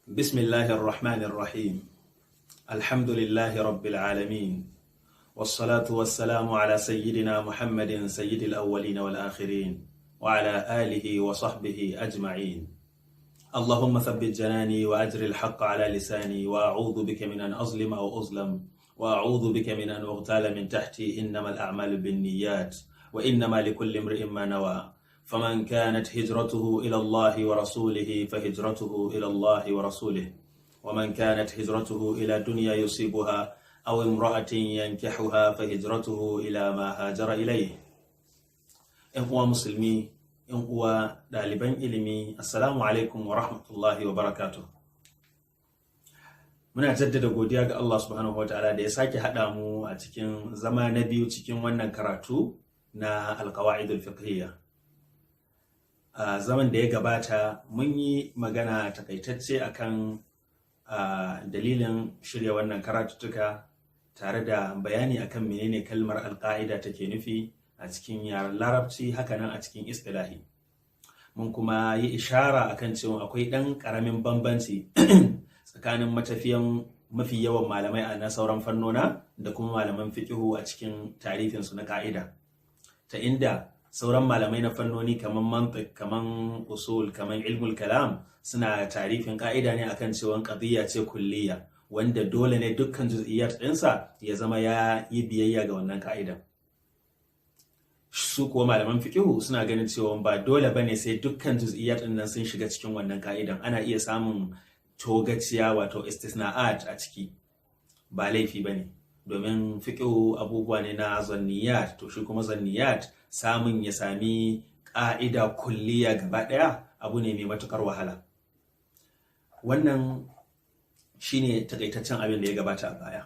بسم الله الرحمن الرحيم. الحمد لله رب العالمين، والصلاة والسلام على سيدنا محمد سيد الأولين والآخرين وعلى آله وصحبه أجمعين. اللهم ثبت جناني وأجر الحق على لساني، وأعوذ بك من أن أظلم أو أظلم، وأعوذ بك من أن أغتال من تحتي. إنما الأعمال بالنيات وإنما لكل امرئ ما نوى، فمن كانت هجرته إلى الله ورسوله فهجرته إلى الله ورسوله، ومن كانت هجرته إلى دنيا يصيبها أو امرأة ينكحها فهجرته إلى ما هاجر إليه. ‘Yan uwa musulmi, ‘yan uwa ɗaliban ilimi, assalamu alaikum wa rahmatullahi wa barakatuh. Muna jaddada godiya ga Allah subhanahu wa ta'ala da ya sake haɗa mu a cikin zama na biyu cikin wannan karatu na alƙawa'idul fiqhiyya. A zaman da ya gabata mun yi magana takaitacce akan dalilin shirya wannan karatuttuka, tare da bayani akan menene kalmar alƙa'ida take nufi a cikin yaren Larabci, hakanan a cikin istilahi. Mun kuma yi ishara akan cewa akwai ɗan ƙaramin bambanci tsakanin matafiyan mafi yawan malamai a na sauran fannona da kuma malaman fiƙihu a cikin tarifinsu na ƙa'ida, ta inda sauran malamai na fannoni kamar mantiq, kamar usul, kamar ilmul kalam suna tarifin ƙa'ida ne akan cewa qadiyya ce kulliya wanda dole ne dukkan juz'iyyat ɗinsa ya zama ya yi biyayya ga wannan ƙa'ida. Su kuwa malaman fiqihu suna ganin cewa ba dole bane sai dukkan juz'iyyat ɗin nan sun shiga cikin wannan ka'idan, ana iya samun togaciya, wato istisna'at a ciki, ba laifi bane, domin fiqihu abubuwa ne na zanniyat. To shi kuma zanniyat, samun ya sami ƙa'ida kulliya gaba ɗaya abu ne mai matukar wahala. Wannan shine takaitaccen abin da ya gabata a baya.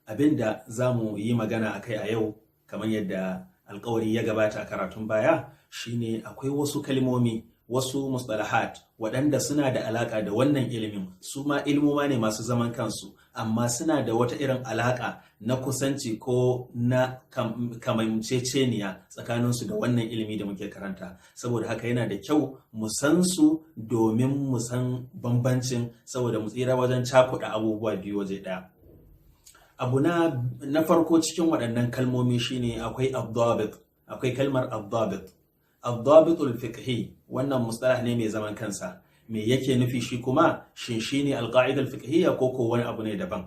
Abin da za mu yi magana a kai a yau, kamar yadda alkawari ya gabata a karatun baya, shine akwai wasu kalmomi, wasu mustalahat waɗanda suna da alaƙa da wannan ilimin. Su ma ilmoma ne masu zaman kansu, amma suna da wata irin alaƙa na kusanci ko na kamanceceniya tsakaninsu da wannan ilimi da muke karanta. Saboda haka yana da kyau mu san su domin mu san bambancin, saboda mu tsira wajen cakuɗa abubuwa biyu waje ɗaya. Abu na farko cikin waɗannan kalmomi shine akwai ad-dabit, akwai kalmar ad-dabit, ad-dabitul fiqhi. Wannan mustalah ne mai zaman kansa. Me yake nufi shi kuma? Shin shine al-qa'ida al-fiqhiyya ko wani abu ne daban?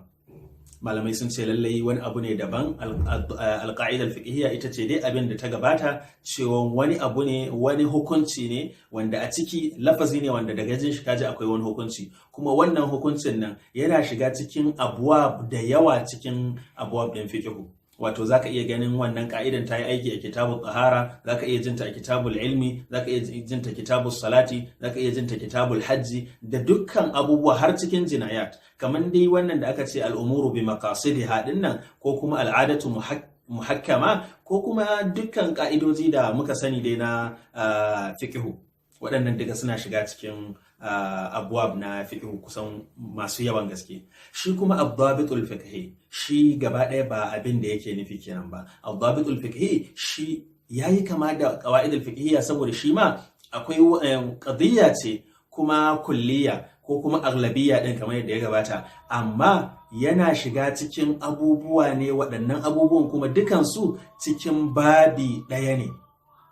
Malamai sun ce lallai wani abu ne daban. Al-qa'ida al-fiqhiyya ita ce dai abin da ta gabata, cewa wani abu ne, wani hukunci ne wanda a ciki lafazi ne wanda daga jin shi kaji akwai wani hukunci, kuma wannan hukuncin nan yana shiga cikin abuwa da yawa cikin abuwab din fiqhu. Wato zaka iya ganin wannan ka'idan ta yi aiki a kitabul tahara, zaka iya jinta a kitabul ilmi, zaka iya jinta kitabul salati, zaka iya jinta kitabul hajji da dukkan abubuwa, har cikin jinayat, kamar dai wannan da aka ce al'umuru bi maqasidiha dinnan, ko kuma al'adatu muhakkama, ko kuma dukkan ka'idoji da muka sani dai na fiqhu. Waɗannan duka suna shiga cikin abuwab na fiqhu kusan masu yawan gaske. Shi kuma ad-dabitul fiqhi, shi gaba ɗaya ba abin da yake nufi kenan ba. Ad-dabitul fiqhi shi yayi kama da qawaidul fiqhiyya, saboda shi ma akwai qadiyya ce kuma kulliya ko kuma aglabiyya din, kamar yadda ya gabata, amma yana shiga cikin abubuwa ne, waɗannan abubuwan kuma dukansu cikin babi ɗaya ne,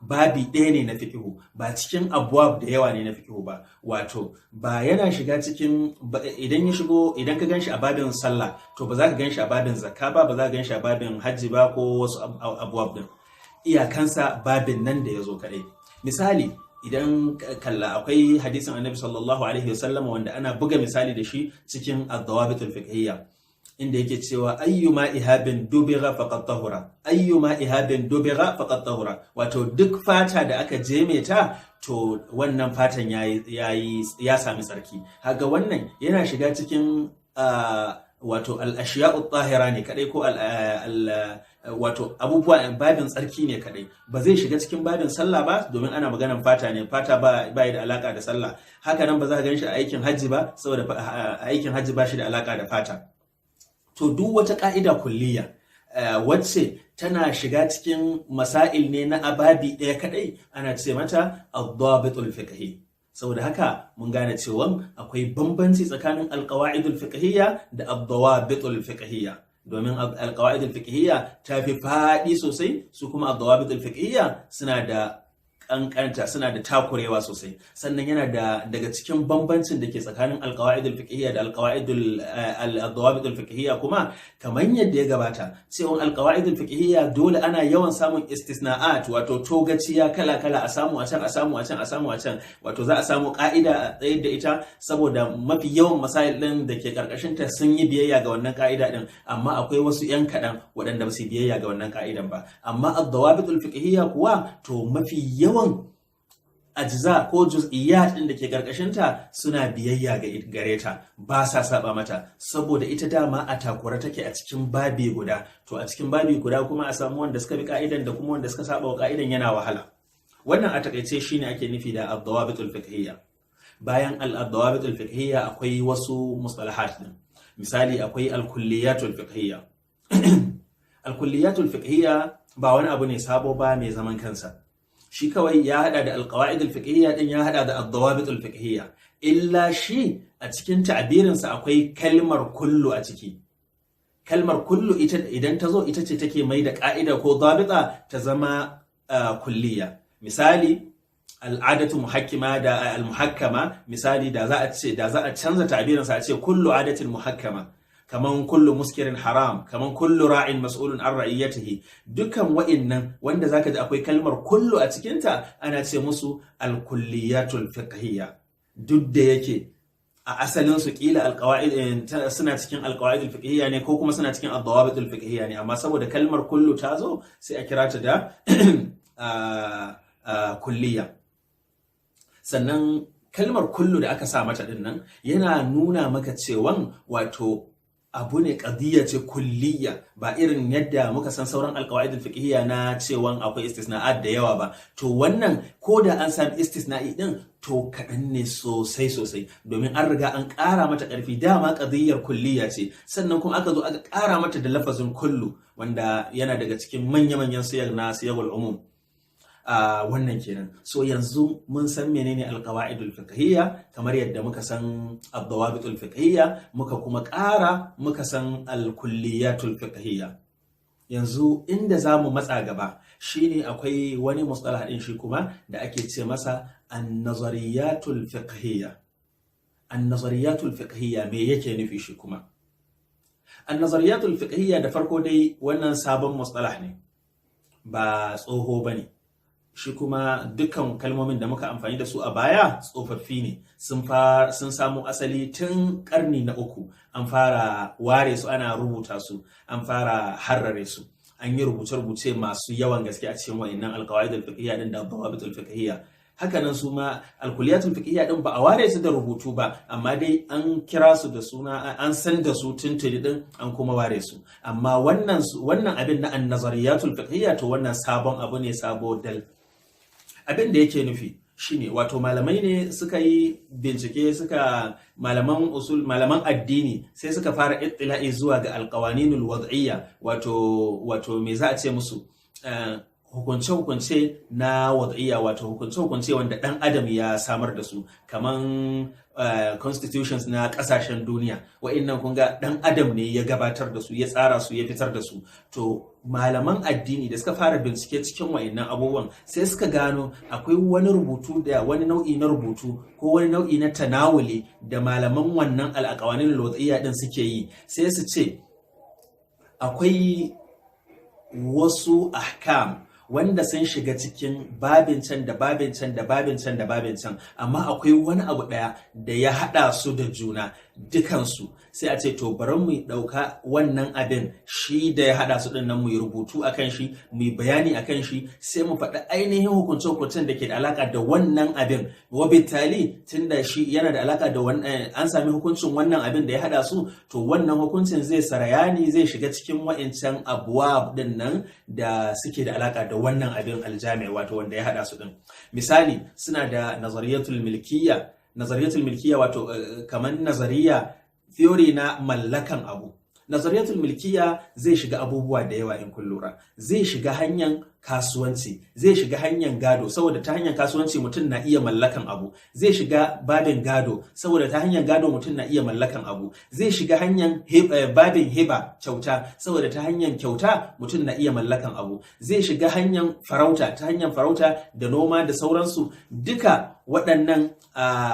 babi ɗaya ne na fiƙihu, ba cikin abuwab da yawa ne na fiƙihu ba. Wato ba yana shiga cikin, idan ya shigo, idan ka ganshi a babin sallah, to ba za ka ganshi a babin zakka ba, ba za ka ganshi a babin hajji ba ko wasu abuwab din. Iyakansa babin nan da ya zo kaɗai. Misali, idan kalla, akwai hadisin Annabi sallallahu alaihi wasallam wanda ana buga misali da shi cikin ad-dawabitul fiqhiyya, inda yake cewa ayyuma ihabin dubigha faqad tahura, ayyuma ihabin dubigha faqad tahura. Wato duk fata da aka jeme ta, to wannan fatan yayi ya sami tsarki. Haga wannan yana shiga cikin wato al-ashiya'u tahira ne kadai, ko wato abubuwa babin tsarki ne kadai, ba zai shiga cikin babin sallah ba, domin ana maganan fata ne, fata ba da alaka da sallah. Haka nan ba za ka gan shi a aikin hajji ba, saboda aikin hajji ba shi da alaka da fata. To duk wata ka'ida kulliya wacce tana shiga cikin masail ne na ababi ɗaya kadai, ana ce mata ad-dabitul fiqhi. Saboda haka mun gane cewa akwai bambanci tsakanin alqawaidul fiqhiyya da ad-dawabitul fiqhiyya, domin alqawaidul fiqhiyya ta fi faɗi sosai, su kuma ad-dawabitul fiqhiyya suna da kankanta, suna da takurewa sosai. Sannan yana da daga cikin bambancin da ke tsakanin alqawaidul fiqhiyya da alqawaidul ad-dawabitul fiqhiyya kuma, kamar yadda ya gabata, cewa alqawaidul fiqhiyya dole ana yawan samun istisna'at, wato togaciya kala kala, a samu a can, a samu a can, a samu a can. Wato za a samu ka'ida a tsayar da ita saboda mafi yawan masail din da ke karkashin ta sun yi biyayya ga wannan ka'ida din, amma akwai wasu yan kaɗan waɗanda ba su biyayya ga wannan ka'idan ba. Amma ad-dawabitul fiqhiyya kuwa, to mafi yawan ajza ko juz'iyat din da ke karkashinta suna biyayya ga gare ta, ba sa saba mata, saboda ita dama a takura take a cikin babi guda. To a cikin babi guda kuma a samu wanda suka bi ka'idan da kuma wanda suka saba wa ka'idan yana wahala. Wannan a takaice shine ake nufi da ad-dawabitul fiqhiyya. Bayan al-dawabitul fiqhiyya akwai wasu mustalahat din. Misali, akwai al-kulliyatul fiqhiyya. Al-kulliyatul fiqhiyya ba wani abu ne sabo ba mai zaman kansa. Shi kawai ya hada da alqawaid alfiqhiyya din, ya hada da ad-dawabit alfiqhiyya, illa shi a cikin ta'birin sa akwai kalmar kullu a ciki. Kalmar kullu ita idan ta zo, ita ce take mai da ka'ida ko dabita ta zama kulliya. Misali, al'adatu muhakkima da al-muhakkama. Misali, da za a ce, da za a canza ta'birin sa a ce kullu adatin muhakkama, kaman kullu muskirin haram, kaman kullu ra'in mas'ulun an ra'iyatihi, dukan wa'innan wanda zaka ji akwai kalmar kullu a cikinta, ana ce musu al-kulliyatul fiqhiyya. Duk da yake a asalin su kila alqawaid suna cikin alqawaid al-fiqhiyya ne ko kuma suna cikin ad-dawabit al-fiqhiyya ne, amma saboda kalmar kullu ta zo, sai a kira ta da kulliya. Sannan kalmar kullu da aka sa mata din nan yana nuna maka cewan wato abu ne, qadiyya ce kulliya, ba irin yadda muka san sauran alqawaid alfiqhiyya na cewan akwai istisna'at da yawa ba. To wannan ko da an sami istisna'i din, to kaɗan ne sosai sosai, domin an riga an ƙara mata ƙarfi. Dama qadiyyar kulliya ce, sannan kuma aka zo aka ƙara mata da lafazin kullu, wanda yana daga cikin manya-manyan siyar na siyarul umum. Wannan kenan. So yanzu mun san menene alqawaidul fiqhiyya, kamar yadda muka san ad-dawabitul fiqhiyya, muka kuma ƙara muka san al-kulliyatul fiqhiyya. Yanzu inda zamu matsa gaba shine akwai wani mustalah din shi kuma da ake ce masa an-nazariyatul fiqhiyya. An-nazariyatul fiqhiyya me yake nufi shi kuma? An-nazariyatul fiqhiyya, da farko dai wannan sabon mustalah ne, ba tsoho bane. Shi kuma dukkan kalmomin da muka amfani da su a baya tsofaffi ne, sun samu asali tun karni na uku. An fara ware su, ana rubuta su, an fara harrare su, an yi rubuce-rubuce masu yawan gaske a cikin wa'annan alqawaid al-fiqhiyya din da dawabit al-fiqhiyya. Hakanan su ma al-kulliyatul fiqhiyya din ba a ware su da rubutu ba, amma dai an kira su da suna, an san da su tuntuni din, an kuma ware su. Amma wannan abin na an-nazariyatul fiqhiyya, to wannan sabon abu ne, sabo dal. Abin da yake nufi shine, wato malamai ne suka yi bincike, suka malaman usul, malaman addini, sai suka fara ittila'i zuwa ga alqawaninul wad'iyya, wato me za a ce musu, hukunce-hukunce na wad'iyya, wato hukunce-hukunce wanda dan adam ya samar da su, kaman constitutions na kasashen duniya. Wa'annan kun ga dan adam ne ya gabatar da su, ya tsara su, ya fitar da su. To malaman addini da suka fara bincike cikin wa'annan abubuwan, sai suka gano akwai wani rubutu da wani nau'i na rubutu ko wani nau'i na tanawuli da malaman wannan al'aqawanin wad'iyya din suke yi. Sai su ce akwai wasu ahkam wanda sun shiga cikin babin can da babin can da babin can da babin can, amma akwai wani abu ɗaya da ya haɗa su da juna dukansu. Sai a ce, to bari mu ɗauka wannan abin shi da ya haɗa su ɗin nan, mu yi rubutu akan shi, mu yi bayani akan shi, sai mu faɗi ainihin hukunce-hukuncen da ke da alaƙa da wannan abin. Wabitali, tunda shi yana da alaƙa da wannan, an sami hukuncin wannan abin da ya haɗa su, to wannan hukuncin zai sarayani, zai shiga cikin wa'incan abuwa ɗin nan da suke da alaƙa da wannan abin aljami, wato wanda ya haɗa su ɗin. Misali, suna da nazariyatul milkiyya. Nazariyatul milkiyya, wato kamar nazariya, theory na mallakan abu. Nazariyatul milkiyya zai shiga abubuwa da yawa. In kun lura, zai shiga hanyar kasuwanci, zai shiga hanyar gado, saboda ta hanyar kasuwanci mutum na iya mallakan abu. Zai shiga babin gado, saboda ta hanyar gado mutum na iya mallakan abu. Zai shiga hanyar babin hiba, kyauta, saboda ta hanyar kyauta mutum na iya mallakan abu. Zai shiga hanyar farauta, ta hanyar farauta da noma da sauransu. Duka waɗannan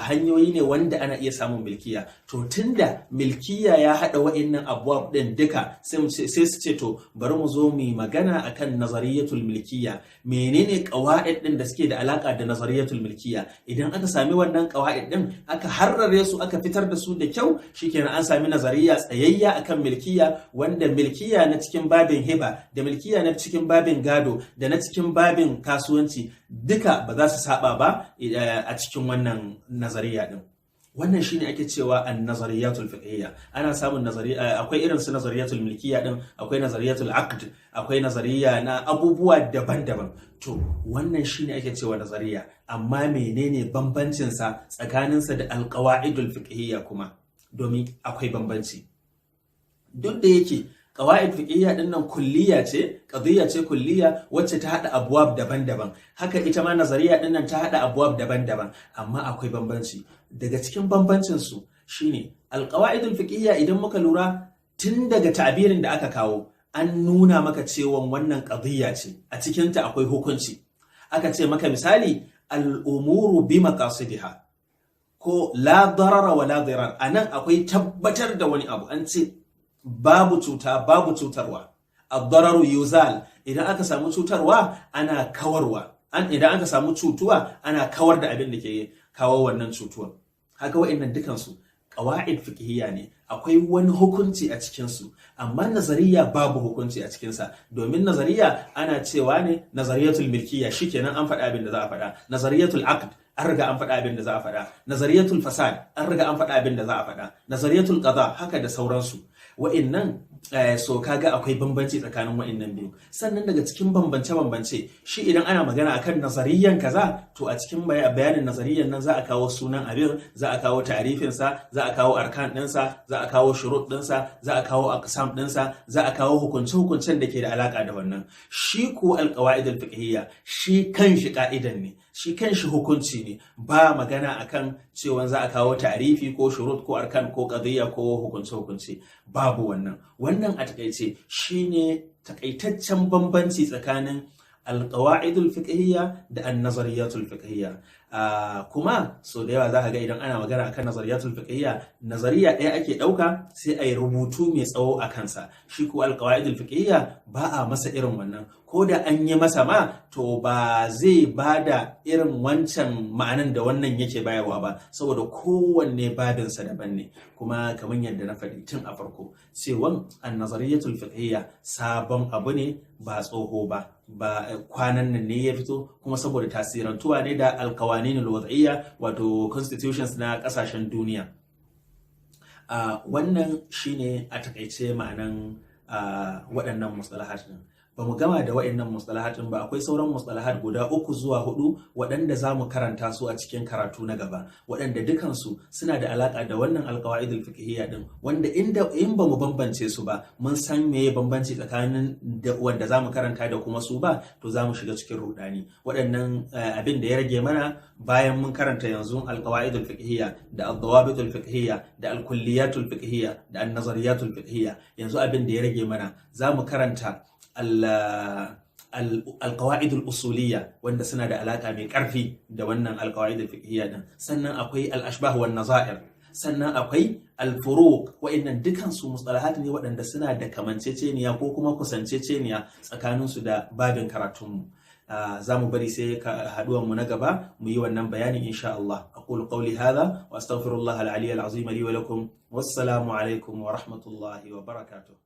hanyoyi ne wanda ana iya samun milkiya. To tunda milkiya ya haɗa wa'innan abubuwa ɗin duka, sai su ce to bari mu zo mu yi magana akan nazariyatul milkiya. Menene ƙawa'id ɗin da suke da alaƙa da nazariyatul milkiya? Idan aka sami wannan ƙawa'id ɗin, aka harrare su, aka fitar da su da kyau, shikenan an sami nazariya tsayayya akan milkiya, wanda milkiya na cikin babin hiba da milkiya na cikin babin gado da na cikin babin kasuwanci duka ba za su saba ba a cikin wannan nazariya din. Wannan shine ake cewa an nazariyatul fiqhiyya. Ana samun nazariya, akwai irin su nazariyatul milkiyya din, akwai nazariyatul aqd, akwai nazariya na abubuwa daban-daban. To wannan shine ake cewa nazariya. Amma menene bambancin sa tsakanin sa da alqawaidul fiqhiyya kuma? Domin akwai bambanci. Duk da yake qawaid fiqhiyya din nan kulliya ce, qadiyya ce kulliya wacce ta hada abwab daban-daban. Haka ita ma nazariya din nan ta hada abwab daban-daban, amma akwai bambanci. Daga cikin bambancin su shine alqawaidul fiqhiyya, idan muka lura tun daga ta'birin da aka kawo, an nuna maka cewa wannan qadiyya ce, a cikin ta akwai hukunci. Aka ce maka misali al'umuru bi maqasidiha, ko la darara wa la dirar. Anan akwai tabbatar da wani abu, an ce babu cuta, babu cutarwa. Ad-dararu yuzal, idan aka samu cutarwa ana kawarwa, idan aka samu cutuwa ana kawar da abin da ke kawo wannan cutuwa. Haka wa'annan dukansu qawaid fiqhiyya ne, akwai wani hukunci a cikin su. Amma nazariya babu hukunci a cikin sa, domin nazariya ana cewa ne nazariyatul milkiyya, shikenan an faɗa abin da za a faɗa. Nazariyatul aqd, an riga an faɗa abin da za a faɗa. Nazariyatul fasad, an riga an faɗa abin da za a faɗa. Nazariyatul qada, haka da sauransu. Wa'innan so kaga akwai bambanci tsakanin wa'innan biyu. Sannan daga cikin bambance-bambance, shi idan ana magana akan nazariyan kaza, to a cikin bayanin nazariyan nan za a kawo sunan abin, za a kawo ta'arifinsa, za a kawo arkan ɗinsa, za a kawo shurut ɗinsa, za a kawo aqsam ɗinsa, za a kawo hukunce-hukuncen da ke da alaka da wannan. Shi ko alqawaid al-fiqhiyya, shi kanshi ka'idan ne, shi kanshi hukunci ne, ba magana akan cewa za a kawo ta'arifi ko shurut ko arkan ko qadiyya ko hukunce-hukunce, babu wannan. Wannan a takaice shine takaitaccen bambanci tsakanin alqawaidul fiqhiyya da an-nazariyatul fiqhiyya. Kuma so da yawa za ka ga idan ana magana akan nazariyatul fiqhiyya, nazariya ɗaya ake ɗauka sai a yi rubutu mai tsawo a kansa. Shi ko alqawaidul fiqhiyya ba a masa irin wannan, ko da an yi masa ma to ba zai ba da irin wancan ma'anan da wannan yake bayarwa ba, saboda kowanne babinsa daban ne. Kuma kamar yadda na faɗi tun a farko, cewan an-nazariyatul fiqhiyya sabon abu ne, ba tsoho ba, ba kwanan nan ne ya fito, kuma saboda tasirantuwa ne da alkawanin alwad'iyya, wato constitutions na kasashen duniya. Wannan shine a takaice ma'anan waɗannan mustalahat din. Ba mu gama da waɗannan mustalahat din ba, akwai sauran mustalahat guda 3 zuwa 4 waɗanda za mu karanta su a cikin karatu na gaba, waɗanda dukansu suna da alaƙa da wannan alƙawaidul fiqhiyya din, wanda inda in ba mu bambance su ba, mun san meye bambanci tsakanin da wanda za mu karanta da kuma su ba, to za mu shiga cikin rudani. Waɗannan abin da ya rage mana bayan mun karanta yanzu alƙawaidul fiqhiyya da ad-dawabitul fiqhiyya da al-kulliyatul fiqhiyya da an-nazariyatul fiqhiyya, yanzu abin da ya rage mana za mu karanta alƙawa'idul usuliyya, wanda suna da alaka mai ƙarfi da wannan alƙawa'idul fiqhiyya din. Sannan akwai al-ashbah wan nazair, sannan akwai al-furuq. Wa'annan dukan su mustalahat ne waɗanda suna da kamanceceniya ko kuma kusanceceniya tsakanin su da babin karatun mu. Za mu bari sai haduwan mu na gaba mu yi wannan bayanin insha Allah. Aqulu qawli hadha wa astaghfirullah al-ali al-azim li wa lakum. Wassalamu alaikum wa rahmatullahi wa barakatuh.